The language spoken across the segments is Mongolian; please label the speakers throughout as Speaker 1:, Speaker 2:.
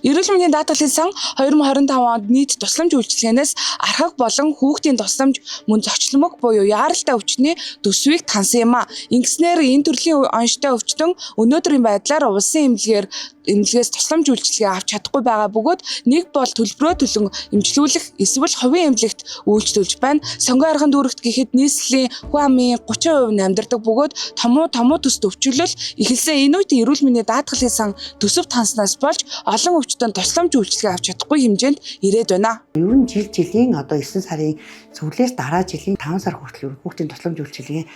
Speaker 1: Эрүүл мэндийн даатгалын сан 2025 онд нийт тусламж үйлчилгээнээс архаг болон хүүхдийн тусламж мөн зочломог буюу яаралтай өвчний төсвийг тансан юм а. Ингэснээр энэ төрлийн онштой өвчтөн өнөөдрийн байдлаар улсын эмнэлгээс тусламж үйлчилгээ авч чадахгүй байгаа бөгөөд нэг бол төлбөрөө төлөн эмчлүүлэх эсвэл хувийн эмнэлэгт үйлчлүүлж байна. Сонгон арган дүүрэгт гэхэд нийслэлийн хүн амын 30% нь амьдардаг бөгөөд томуу томуу төст өвчлөл эхэлсэн. Энэ үед эрүүл мэндийн даатгалын сан төсөв танснаас болж олон өвчтөн тусламж үйлчилгээ авч чадахгүй хэмжээнд ирээд байна.
Speaker 2: Ер нь жил жилийн одоо 9 сарын сүүлээс дараа жилийн 5 сар хүртэл хүүхдийн тусламж үйлчилгээний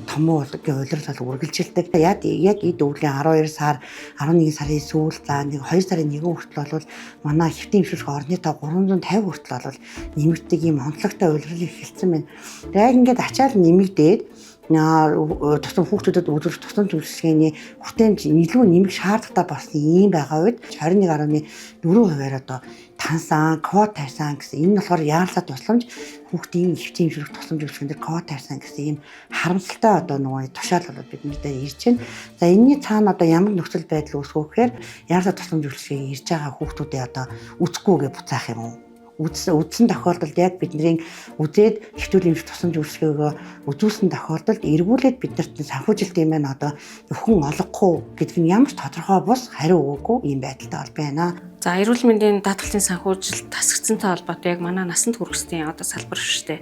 Speaker 2: томуу гийн улирал бол үргэлжилдэг. Яг яг эд өвлийн 12 сар, 11 сарын сүүл, за нэг 2 сарын 1 хүртэл бол манай хэвтийн эмчилгээ орны тоо 350 хүртэл бол нэмэгддэг ийм онцлогтой улирал эхэлсэн байна. Яг ингээд ачаал нэмэгдээд тусам хүүхдүүдэд үзүүлэх тусламж үйлчилгээний хүртээмж илүү нэмэх шаардлагатай болсон ийм байгаа үед 21.4%-аар одоо тансан, квот тавьсан гэсэн. Энэ нь болохоор яаралтай тусламж хүүхдийн хэвтийн эмчилгээ тусламж үйлчилгээнд дээр квот тавьсан гэсэн ийм харамсалтай одоо нөгөө тушаал бол бидний дээр ирж байна. За, энэний цаана одоо ямар нөхцөл байдал үүсэх вэ гэхээр яаралтай тусламж үйлчилгээ ирж байгаа хүүхдүүдээ одоо үзэхгүйгээ буцаах юм уу? Үзсэн тохиолдолд яг бидний үзээд хэвтүүл эмч тусламж үйлчилгээгөө үзүүлсэн тохиолдолд эргүүлээд биднэрт санхүүжилт юм байна, одоо нөхөн олгохгүй гэдэг нь ямар ч тодорхой бус хариу өгөөгүй ийм байдалтай бол байна.
Speaker 3: За, эрүүл мэндийн даатгалын санхүүжилт тасгдсантай холбоотой яг манай насанд хүргэсдийн одоо салбар шүү дээ.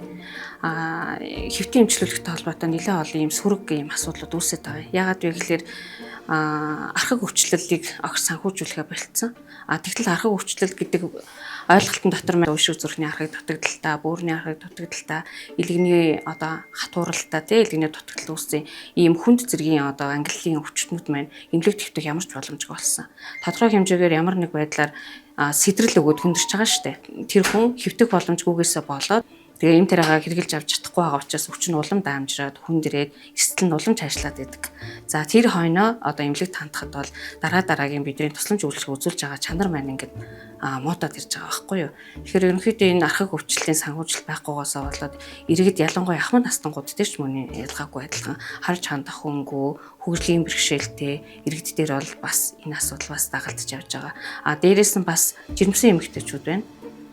Speaker 3: Хэвтийн эмчлүүлэхтэй холбоотой нэлээд олон ийм сөрөг ийм асуудлууд үүсээд байгаа. Яагаад вэ гэхээр архаг өвчлөлийг огт санхүүжүүлэхэ болцсон. Тэгтэл архаг өвчлөл гэдэг ойлголтын дотор маань уушиг зүрхний архаг дутагдaltaа, бөөрийн архаг дутагдaltaа, илгэний одоо хатууралтай, тий, илгэний дутагдал үүссэн ийм хүнд зэргийн одоо ангиллын өвчтнүүд маань эмнэлэг твтэх ямар ч боломжгүй болсон. Тодорхой хэмжээгээр ямар нэг байдлаар сэдрэл өгөөд хүндэрч байгаа шүү дээ. Тэр хүн хэвтэх боломжгүйгээсээ болоод тэгээ эм тариагаа хэрглэж авч чадахгүй байгаа учраас өвчин улам даамжраад хүндрээд эрсдэл нь улам чаашлаад байдаг. За, тэр хойноо одоо эмнэлэгт хандахад бол дараа дараагийн бидний тусламж үйлчлэг үзүүлж байгаа чанар маань ингээд муутаад ирж байгаа байхгүй юу. Тэгэхээр ерөнхийдөө энэ архаг өвчлөлийн санхүүжилт байхгүйгаасаа болоод иргэд, ялангуяа ахмад настангууд дээр ч мөний ялгаагүй адилхан харж хандах хөнгөө хөгжлийн бэрхшээлтэй иргэд дээр бол бас энэ асуудал бас дагалдаж явж байгаа. Дээрээс нь бас жирэмсэн эмэгтэйчүүд байна.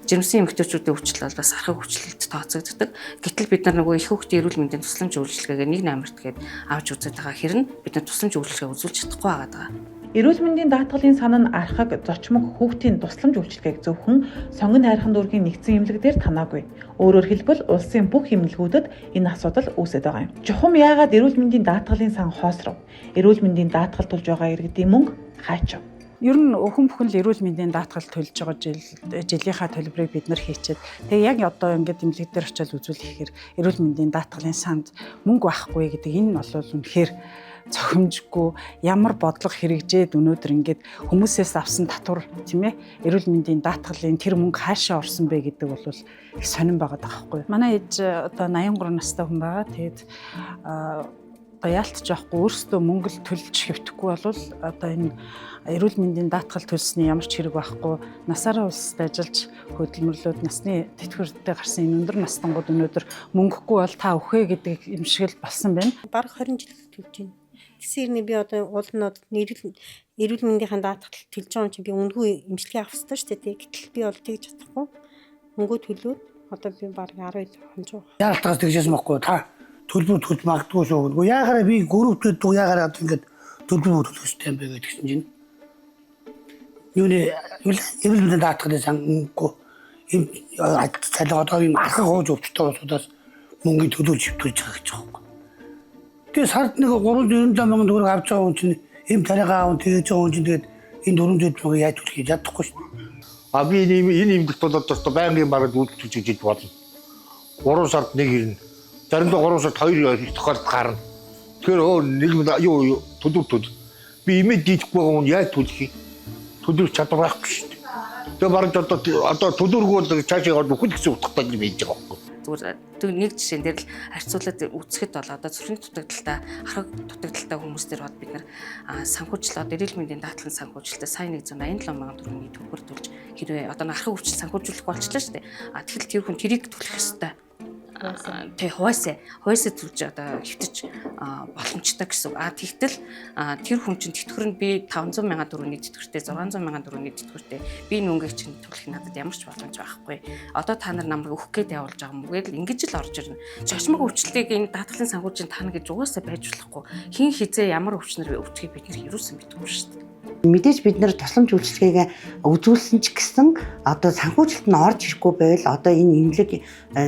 Speaker 3: Жирэмсэн эмэгтэйчүүдийн өвчлөл бол бас архаг өвчлөлд тооцогддог. Гэтэл бид нар нөгөө их хүүхдийн эрүүл мэндийн тусламж үйлчилгээгээ нэг намарт гээд авч үзээд байгаа хэрнэ бид нар тусламж үйлчилгээ үзүүлж чадахгүй байгаа даа.
Speaker 4: Эрүүл мэндийн даатгалын сан нь архаг, зочмог, хүүхдийн тусламж үйлчилгээг зөвхөн Сонгон хайрхан дүүргийн нэгдсэн эмнэлэг дээр танаагүй. Өөрөөр хэлбэл, улсын бүх эмнэлгүүдэд энэ асуудал үүсэт байгаа юм. Чухам яагаад эрүүл мэндийн даатгалын сан хоосров? Эрүүл мэндийн даатгал төлж байгаа иргэдийн мөнгө хаачав?
Speaker 5: Ер нь хүн бүхэн л эрүүл мэндийн даатгал төлж байгаа, жил жилийнхаа төлбөрийг бид нар хийчихэд тэгээ яг одоо ингээд эмнэлэг дээр очиод үзүүлэхээр эрүүл мэндийн даатгалын санд мөнгө байхгүй гэдэг энэ нь бол үнэхээр цохимжгүй. Ямар бодлого хэрэгжээд өнөөдөр ингээд хүмүүсээс авсан татвар, тийм ээ, эрүүл мэндийн даатгалын тэр мөнгө хаашаа орсон бэ гэдэг бол их сонирн байгаа байхгүй. Манай ээж одоо 83 настай хүн байгаа. Тэгээд одоо яалтч явахгүй өөрсдөө мөнгө л төлж хэвтэхгүй бол одоо энэ эрүүл мэндийн даатгал төлсний ямар ч хэрэг байхгүй. Насаараа улсад ажиллаж хөдөлмөрлөөд насны тэтгэвртэй гарсан энэ өндөр настангууд өнөөдөр мөнгөгүй бол та үхэ гэдэг юм шиг л болсон байна.
Speaker 6: Бараг 20 жил төлж байна. Тэгсэн хэрнээ би одоо уул нь эрүүл эрүүл мэндийн даатгал төлж байгаа юм чинь би үнэгүй эмчилгээ авах хэрэгтэй шүү дээ. Гэтэл би бол тэгж чадахгүй. Мөнгө төлөөд одоо би бараг 10 хонж байгаа.
Speaker 7: Яалтаас тэгжсэн байхгүй, та төлбөр төлж магадгүй шүү. Үгүй, яагаараа би гөрөв төлдөг, яагаараа одоо ингээд төлбөр төлөх ёстой юм бэ гэдгсэн чинь юуны эрүүл мэндийн даатгалын сангүй юм цалин одоо юм архаг хууж өвчтөй улсуудаас мөнгөний төлөөлж хэвтүүлж байгаа гэж байгаа юм. Тэгээ сард нэг 397 мянган төгрөг авч байгаа хүн чинь эм тариагаа аав тэгэж байгаа хүн чинь тэгээд энэ 400 мянга яаж төлөх чадахгүй шүү дээ.
Speaker 8: Би энэ эмнэлэгт бол одоо байнгын бараг үйлчлэж гэж болно. 3 сард нэг ирнэ. Заримдаа 3 сард 2 их тохиолдолд гарна. Тэгэхээр нэг юу төлөв төл. Би имээ дийлэхгүй байгаа хүн яаж төлөх юм? Төлөх чадвар байхгүй шүү дээ. Тэгээ бараг одоо төлөргүй бол цаашаа яваад үхэл гэсэн утгатай юм хийж байгаа байхгүй.
Speaker 3: Зүгээр тэг нэг жишээн дээр л харьцуулаад үзэхэд бол одоо зүрхний дутагдaltaй, архаг дутагдaltaй хүмүүс дээр бол бид нар санхүүжил, одоо эрүүл мэндийн даатгалын санхүүжилтээ сая 187 мянган төгрөгийн төлбөр төлж хэрвээ одоо архаг өвчин санхүүжүүлэх болчихлоо шүү дээ. Тэгэхэл тэр хүн тэрийг төлөх ёстой. Тий, хувиасаа төлж одоо хэвтэж боломжтой гэсэн. А тэгтэл тэр хүн чинь тэтгэвэр нь би 500 мянган төгрөгийн тэтгэвртэй, 600 мянган төгрөгийн тэтгэвртэй, би нүнгийг чинь төлөх надад ямар ч боломж байхгүй. Одоо та нар намайг өгөх гээд явуулж байгаа юм үгээд л ингэж л орж ирнэ. Зочмог өвчлөлийг энэ даатгалын санхүүжин тана гэж угаасаа байж болохгүй. Хин хизээ ямар өвчнөр өвчгийг бид нар юусэн мэдэхгүй шүү дээ.
Speaker 2: Мэдээж бид нэр тусламж үйлчилгээг үзүүлсэн ч гэсэн одоо санхүүжилт нь орж ирэхгүй байвал одоо энэ эмнэлэг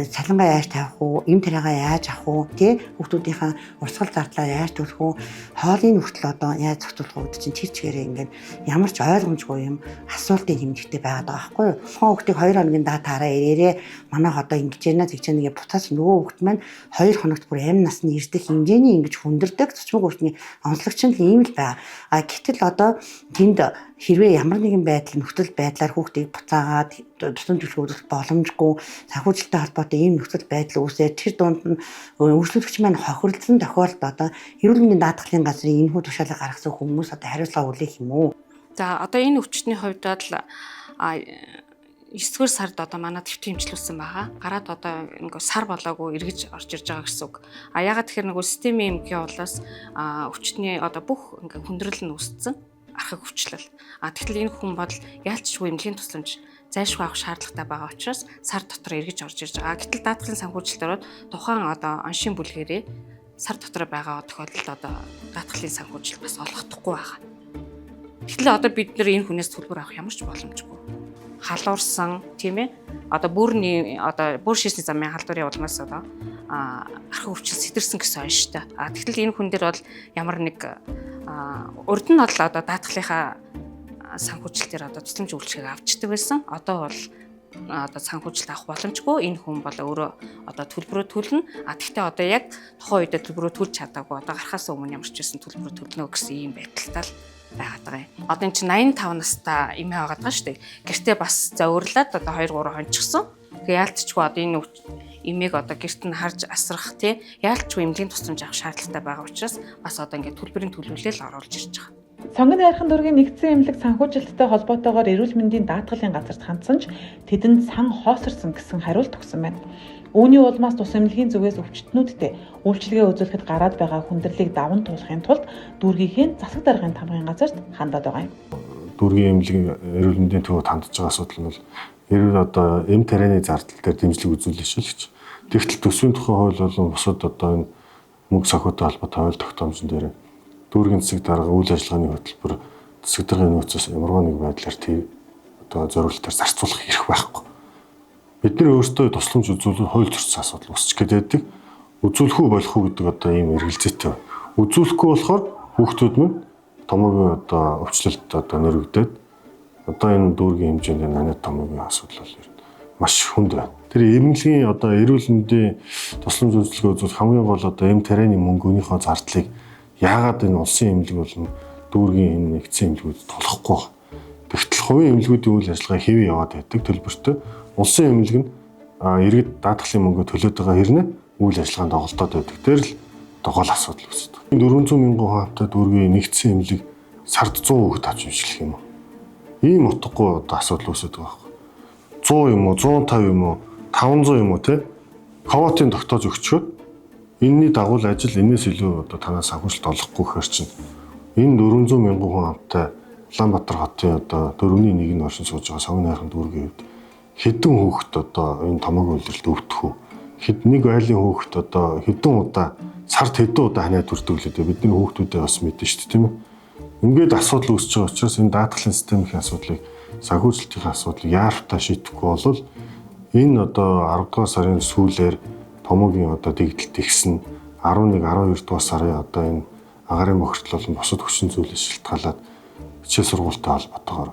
Speaker 2: цалингаа яаж тавих уу, эм тариагаа яаж авах уу, тий, хүүхдүүдийнхээ урсгал зардлаа яаж төлөх үү, хоолыг хүртэл одоо яаж зохицуулах уу гэдэг чинь тэр чигээрээ ингээд ямар ч ойлгомжгүй юм асуултын хэмжээтэй байгаад байгаа байхгүй юу. Тухайн хүүхдийг 2 хоногийн датаараа ирээрээ манайх одоо ингэж яана тэгж яана гэж буцаас нөгөө хүүхд маань 2 хоногт бүр амь насны ирдэх хэмжээний ингэж хүндэрдэг. Зочмог өвчний онцлогч нь л ийм л байгаа. А гэтэл одоо тэнд хэрвээ ямар нэгэн байдал нөхцөл байдлаар хүүхдийг буцаагаад тусламж үйлчлэх боломжгүй санхүүжилттэй холбоотой ийм нөхцөл байдал үүсээд тэр дунд нь үйлчлүүлэгч маань хохирлсон тохиолдолд одоо эрүүл мэндийн даатгалын газрын энэхүү тушаалыг гаргасан хүмүүс одоо хариуцлага хүлээх юм уу?
Speaker 3: За, одоо энэ өвчтний хувьд бол 9-р сард одоо манай төвт хэмжлүүлсэн байгаа. Гараад одоо ингээ сар болоогүй эргэж орж ирж байгаа гэсэн үг. А ягаад тэгэхээр нөгөө системийн эмгэгийн улаас өвчтний одоо бүх ингээ хүндрэл нь үүссэн. Архаг өвчлөл. А тэгтэл энэ хүн бол яалтчгүй эмнэлгийн тусламж зайлшгүй авах шаардлагатай байгаа учраас сар дотор эргэж орж ирж байгаа. Гэтэл даатгалын санхүүжилт ороод тухайн одоо оншийн бүлгэрээ сар дотор байгаа тохиолдолд одоо даатгалын санхүүжилт бас олгохдохгүй байгаа. Гэтэл одоо бид нэр энэ хүнээс төлбөр авах ямар ч боломжгүй. Халуурсан, тийм ээ. Одоо бүрний одоо бүр шийсний замын халдварын улмаас одоо архаг өвчлөл сэтэрсэн гэсэн онштой. А тэгтэл энэ хүн дээр бол ямар нэг урд нь бол одоо даатгалынхаа санхүүжилтээр одоо тусламж үйлчилгээг авчдаг байсан. Одоо бол одоо санхүүжилт авах боломжгүй. Энэ хүн бол өөрөө одоо төлбөрөө төлнө. А тэгтээ одоо яг тухайн үедээ төлбөрөө төлж чадаагүй. Одоо гарахаас өмнө ямар ч байсан төлбөрөө төлнө гэсэн ийм байдалтай л байгаад байгаа юм. Одоо эн чинь 85 настай эмээ байгаад байгаа шүү дээ. Гэртээ бас зовирлаад одоо 2 3 хончихсон. Тэгээ яалтчгүй одоо энэ эмээг одоо гэрт нь харж асрах тий яалтчгүй эмнэлгийн тусламж авах шаардлагатай байгаа учраас бас одоо ингээд төлбөрийн төлөвлөл оруулж ирж байгаа.
Speaker 4: Сонгон найрхан дүүргийн нэгдсэн эмнэлэг санхүүжилттэй холбоотойгоор эрүүл мэндийн даатгалын газарт хандсан ч тэдэнд сан хоосорсон гэсэн хариулт өгсөн байна. Үүний улмаас тус эмнэлгийн зүгээс өвчтнүүдтэй үйлчилгээ үзүүлэхэд гараад байгаа хүндрэлийг даван туулахын тулд дүүргийнхээ засаг даргын тамгын газарт хандаад байгаа юм.
Speaker 9: Дүүргийн эмнэлгийн эрүүл мэндийн төвөд хандж байгаа асуудал нь бол эрүүл одоо эм тарианы зардал дээр дэмжлэг үзүүлнэ шүү л гэж. Тэгтэл төсвийн тухай хууль болон бусад одоо энэ мөнгө санхүүтэй холбоотой хууль тогтоомжн дээр дүүргийн засаг дарга үйл ажиллагааны хөтөлбөр засаг даргын нөөцөөс ямарваа нэг байдлаар тий одоо зориултаар зарцуулах эрх байхгүй. Бид нар өөрсдөө тусламж үзүүлэх хууль зөрчсөн асуудал үүсчих гээд байдаг. Үзүүлэх үү болох уу гэдэг одоо ийм эргэлзээтэй. Үзүүлэхгүй болохоор хүүхдүүд мань томоогийн одоо өвчлөлт одоо нөрөгдөд одоо энэ дүүргийн хэмжээнд нанат томоогийн асуудал бол маш хүнд байна. Тэр эмнэлгийн одоо эрүүл мэндийн тусламж үйлчилгээ үзүүлэх хамгийн гол одоо эм тарианы мөнгөнийхөө зардлыг яагаад энэ улсын эмнэлэг болон дүүргийн энэ нэгдсэн эмнэлгүүд тулахгүй байна. Тэгтэл хувийн эмнэлгүүдийн үйл ажиллагаа хэвээ яваад байдаг төлбөртэй. Улсын эмнэлэг нь иргэд даатгалын мөнгө төлөөд байгаа хэрнээ үйл ажиллагаанд оголдоод байдаг. Тэр л гол асуудал үүсдэг. 400 мянган хамтаа дүүргийн нэгдсэн эмнэлэг сард 100 хүүхэд авч имжлэх юм уу? Ийм утгагүй одоо асуудал үүсдэг байгаа байхгүй. 100 юм уу, 150 юм уу, 500 юм уу те? Квотын тогтоож өгчөөд энэний дагуу л ажил энэс илүү одоо танаас санхүүжилт олохгүй гэхэр чинь энэ 400 мянган хүн амтай Улаанбаатар хотын одоо 4-ний 1 нь оршин сууж байгаа сонгон найрхан дүүргийн хувьд хэдэн хүүхэд одоо энэ томоогийн улиралд өвдөх үү? Хэд нэг айлын хүүхэд одоо хэдэн удаа сард хэдэн удаа ханиад хүрдэг лээ дээ. Бидний хүүхдүүдээ бас мэднэ шүү дээ, тийм ээ. Ингээд асуудал үүсэж байгаа учраас энэ даатгалын системийн асуудлыг санхүүжилтийн асуудлыг яарвтай шийдэхгүй бол энэ одоо 10 дугаар сарын сүүлээр томоогийн одоо дэгдэлт ихсэн 11 12 дугаар сарын одоо энэ агарын бохирдол болон бусад хүчин зүйлээс шилтгаалаад хичээл сургуультай холбоотойгоор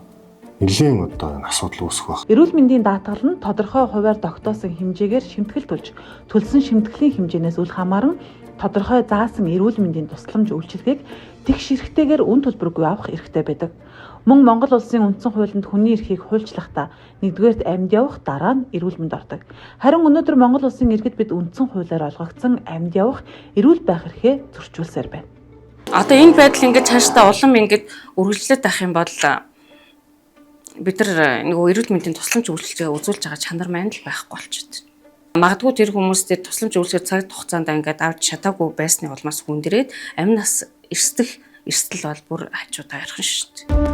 Speaker 9: нэлээд одоо энэ асуудал үүсэх байх.
Speaker 4: Эрүүл мэндийн даатгал нь тодорхой хувиар тогтоосон хэмжээгээр шимтгэл төлж, төлсөн шимтгэлийн хэмжээнээс үл хамааран тодорхой заасан эрүүл мэндийн тусламж үйлчилгээг тэгш эрхтэйгээр үн төлбөргүй авах эрхтэй байдаг. Мөн Монгол улсын үндсэн хуулинд хүний эрхийг хуульчлахдаа нэгдүгээрт амьд явах, дараа нь эрүүл мэнд ордог. Харин өнөөдөр Монгол улсын иргэд бид үндсэн хуулиар олгогдсон амьд явах, эрүүл байх эрхээ зөрчүүлсээр байна.
Speaker 3: Одоо энэ байдал ингээд цаашдаа улам ингээд үргэлжлээд байх юм бол бид нар нөгөө эрүүл мэндийн тусламж үйлчилгээ үзүүлж байгаа чанар маань л байхгүй болчиход. Магадгүй тэр хүмүүс тэр тусламж үйлчлэгээ цаг хугацаанд ингээд авч чадаагүй байсны улмаас хүндрээд амь нас эрсдэх эрсдэл бол бүр хажуудаа ойрхон шүү дээ.